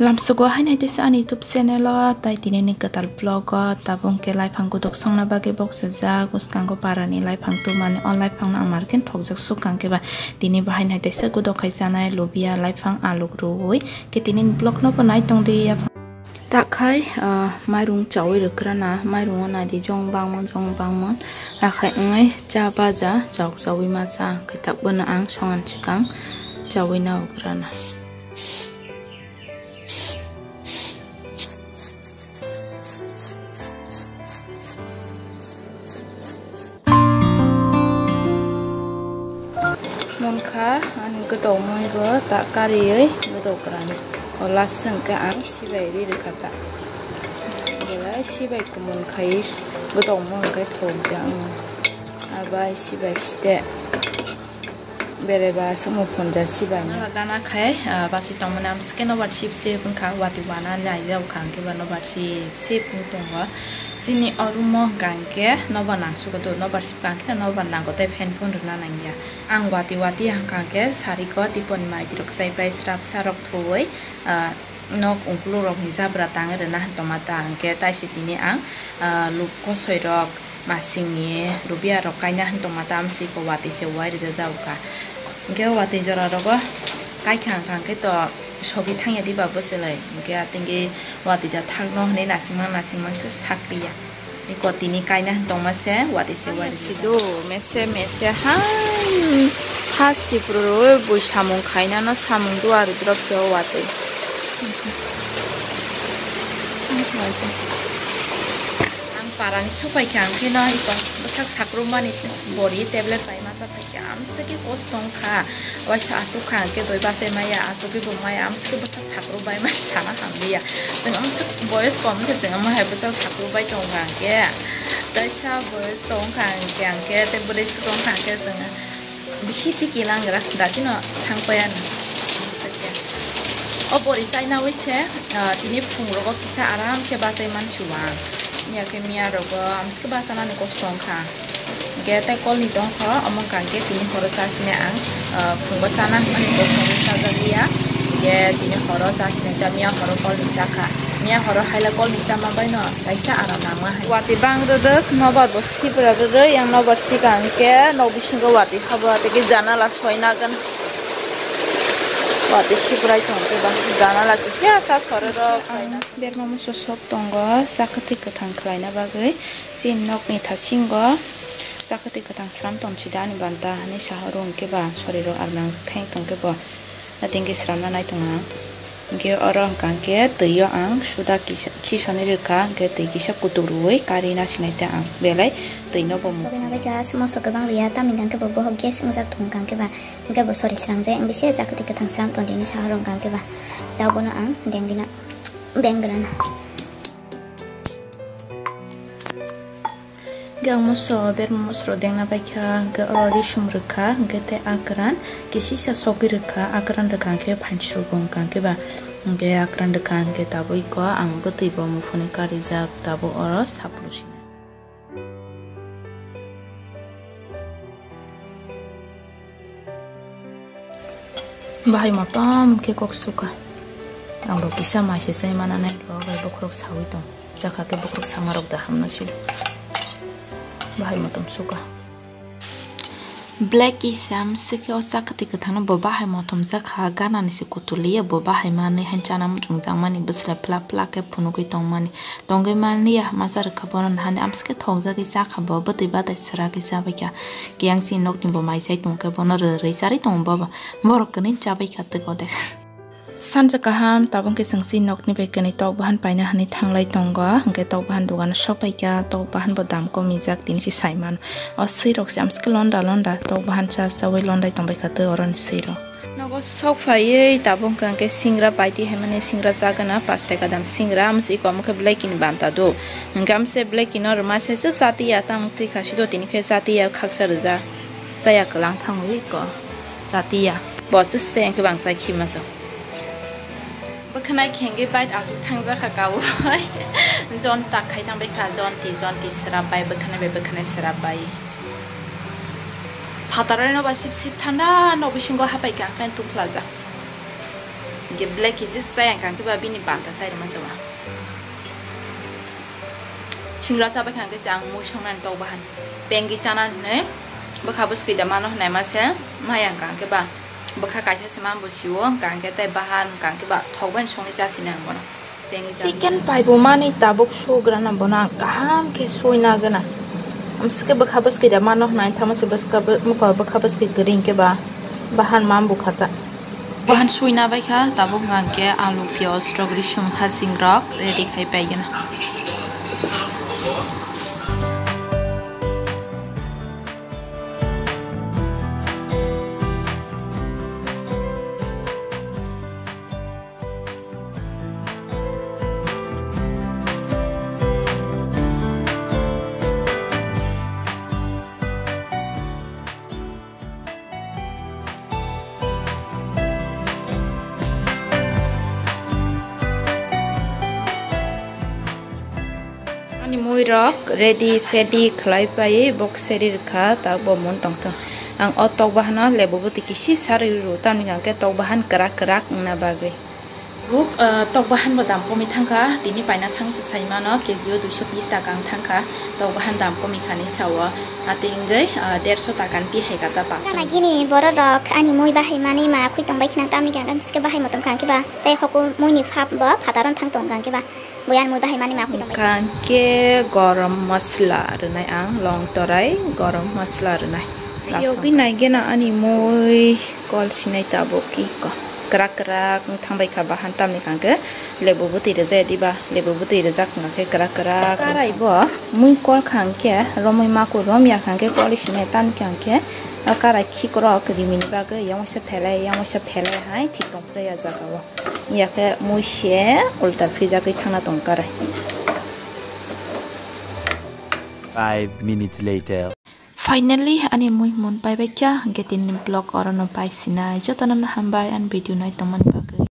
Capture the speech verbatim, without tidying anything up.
Lamsugo haino hai teisa ani YouTube channel o, tai tini ni kwtal vlog o tabuk khe laiphang godok songna bagwi boksajak, bwskango para ni laiphang tumani, o laiphang no ang market thokjak sukang khe ba tini bo haino hai teisa godok khai chanai lubia laiphang aluk rwi khe tini ni vlog no bo nai tong di. Takhai, ah, mairung chawi rwkrana, mairung o nai di jong bangmon, jong bangmon, akhai wngnai cha baja, chauk chawi ma cha, khe tak bono ang songan swkang chawi na ugrana. Munkha ani godok mui bo ta kariwi godok rani. O last hwnkhe ang sibai ri rwkha ta. Belai sibai kumun khai godok mui hwnkhe thokjak wng. Abai sibai site. Bereba aswk muphunjak sibai. Nala gana khai, ah, basi tongmani amswk khe nobar sip sip wngkha, watwi wana naijak wngkha, hwnkhe ba nobar sip sip wng tongo. Chini o room o hwnkha hwnkhe nobar nangsugo do, nobar sip ka hwnkhe nobar nango tei fan phone rwna nangya. Ang watwi watwi hwnkha hwnkhe sariko tiponi maitrok chaipai srapsa rok thuwi, ah, nok ungkuluk rokni jabra tangwi rwna hwn tongma ta hwnkhe taisi tini ang, ah, luk kosoi rok masingni rubia rok kaina hwn tongma ta amsiko watwi se wai rwjak jago kha. Hwnkhe watwi jora rogo kaikha hwnkha hwnkhe to sogwi thangya diba bwswlwi hwnkhe atingwi watwi da thakno hwnwi nasingma nasingma khe thak liya. Eko tini kaina hwn tongma se watwi se wari sido mese mese hai ha sipru rwi bui samung khaina no samung duari drop se o watwi. Ang parani supai khe ang kheno eko bwsak sakrumani bori tablet bai masa phai khe amswk khe kosto wngkha. Waisa aswk kha hwnkhe doi bachai maya, aswk khe bo maya, amswk khe bwsa sakro bai mai sana hamliya. Chwng amswk boyos kom khe chwng omo hai bwsa sakro bai tongo hwnkhe. Taisa boyos rok wngkha hwnkhe, hwnkhe tei bwrwi swk wngkha hwnkhe chwng bisi tiki langra, datino thang paya no. Amswk khe. O bori chaina wi se, ah, tini phung rogo kisa aram khe bachai mansi ang. Miya khe miya rogo amswk khe bachanani kosto wngkha. Hwnkhe tei kolni tongkho, omo hwnkha hwnkhe tini horo chasine ang, ah, phungo chana hwnmani bokhorok chajakliya. Hwnkhe tini horo chasine ta miya horo kolni chakha. Miya horo haila kolni chama baino kaisa aram nangma hai. Watwi bang rwrwk, nobar bo sibra rwrwi, yang nobar sikang hwnkhe nok bisingo watwi habo, tei khe janala soinagwn. Watwi sibrai tongkhe ba janala kisa sa sororok. Berma muso sok tongo, chakwtwi kwthang khwlaina bagwi. Chini nokni thasingo chakwtwi kwthang sram tongsi da ani banta hinwi saha rw hwnkhe ba sorirok arnang pheng tongkhe bo. Atingkhe sramna nai tongo ang. Hwnkhe oro hwnkha hwnkhe twi o ang suda kisa khisoni rwkha, hwnkhe twi kisa kutuk rwui kari nasinai ta ang belai twi no bo. Sogwi nabaikha, aswk moso kwbang rwya, tamni hwnkhe bo bohok gas wngjak thung hwnkhe ba. Hwnkhe bo sori srangjak, hwnkhe se chakwtwi kwthang sram tongdi hinwi saha rw hwnkhe ba. Tabukno ang dengdina, denggrana. Hwnkhe ang moso, berma moso rok dengna baikha, hwnkhe oro risum rwkha, hwnkhe tei akran kisisa sogwi rwkha, akran rwkha hwnkhe phansi rwgo wngkha hwnkhe ba, hwnkhe akran rwkha hwnkhe tabuk iko ang bwtwi bo muphunwi karijak, tabuk oro saplusi. Bahai motom khe kok suka. Ang bo kisa mai se chai mana nai khe o bai bokhorok saui tong. Chakha khe bokhorok sama rok da hamno si. Bahai motom suka. Black kisa amswk khe o chakwtwi kwthangno bo bahai motom jakha, ganani se kutuliya bo bahai manwi han chana muchung jakmani bwswlai pla pla khe phunugwi tongmani. Tongwi manliya, masa rwkha bono nahani amswk khe thokjagwi chakha bo, bwtwi batai swragwi chabaikha. Kiyang chini nokni bo mai chai tongkhe bono rw rwi charwi tongo bobo. Borok kwnwi chabaikha twk odek. Sanja kaham, tabuk khe chwng chini nokni bai kwnwi tok bahan paina hwnwi thanglai tongo. Hwnkhe tok bahan dogano sok paikha, tok bahan bo dam komijak tini se saimano. O swirok se amswk khe londa londa, tok bahan cha chaui londai tongbaikha tei oroni swirok. Nogo sok phaiwi tabuk hwnkha hwnkhe singra paiti haimani singra chagana pash taka dam singra, amswk iko omo khe black ni banta do. Hwnkhe amse black no rwma se se chatiya, tamo twi khasi do tini khe chatiya khaksa rwja. Chaya kwlang thangwi iko chatiya. Bo se se hwnkhe bang chai khima sa. Bwkhwnai khengwi bike aswk thangjakha kaui. Jon tak khai thangbai kha, jon ti, jon ti srap bai, bwkhwnai bai, bwkhwnai srap bai. Phatarwi no ba sip sip thanda, no bisingo hapai kha, ang khe tuphlajak. Hingke black kisi chaya hingka khe ba bini banta sai rwma chama. Singra chabai kha hingke se ang mui songnani tok bahan. Pengwi chana hinwi bwkha bwswkwi da mano hinai ma se maya hingka khe ba bwkha kaisa se mambo siwo hingka khe tei bahan hingka khe ba thok bai songwi chasini ang bono. Pengwi chana. Chicken paibo mani tabuk sugrana bono ang kaham khe suina gana. Amsike bwkha bwswkwi da mano hinai thamo se bwska bw-, mukha bwkha bwswkwi kwrwi hingke ba bahan mambo khata. Bahan suina bai kha, tabuk hwnka hwnkhe alu, piyaj rok, risum, hasing rok ready khai pai gana. Ani mui rok ready sedi khlai pai bok seri rwkha, tak bo mun tongthok. Ang o tok bahano lebu bwtwi kisi sarwi rw, tamni hwnkhe tok bahan kwrak kwrak wngna bagwi. Buk, ah, tok bahan bo dam komwi thangkha, tini paina thang se sai mano, K G o duiso bis taka wng thangkha, tok bahan dam komwi khani sao, atwi wngwi, ah, derso taka ni tihai kata paso. Gana gini borok rok ani mui bahai mani ma khui tong bai khna tamni khe ang bwswk bahai motom kha khe ba, tei hoko mui ni phap bo phataro thang tong kha khe ba, bui ani mui bahai mani ma khui tong bai. Kha khe gorom masla rwnai ang, long torai gorom masla rwnai. Yogwi naigena ani mui kol sinai tabuk iko. Kwrak kwrak wng thangbai kha bahan tamni hwnkhe lebu bwtwi rwjak diba, lebu bwtwi rwjak hwnkhe kwrak kwrak. Karai bo mui kol kha hwnkhe romwi maku romya hwnkhe kol sinai tamni hwnkhe karai khikrok rimini bagwi yang waisa phelai yang waisa phelai hai thik tong phrai ya jaga o. Yakhe mui se ulta phijagwi thangna tong karai. Five minutes later. Finally, ani mui mun pai bai kha, hwnkhe tini vlog oro no pai sinai. Joto no hambai ani video nai tongmani bagwi.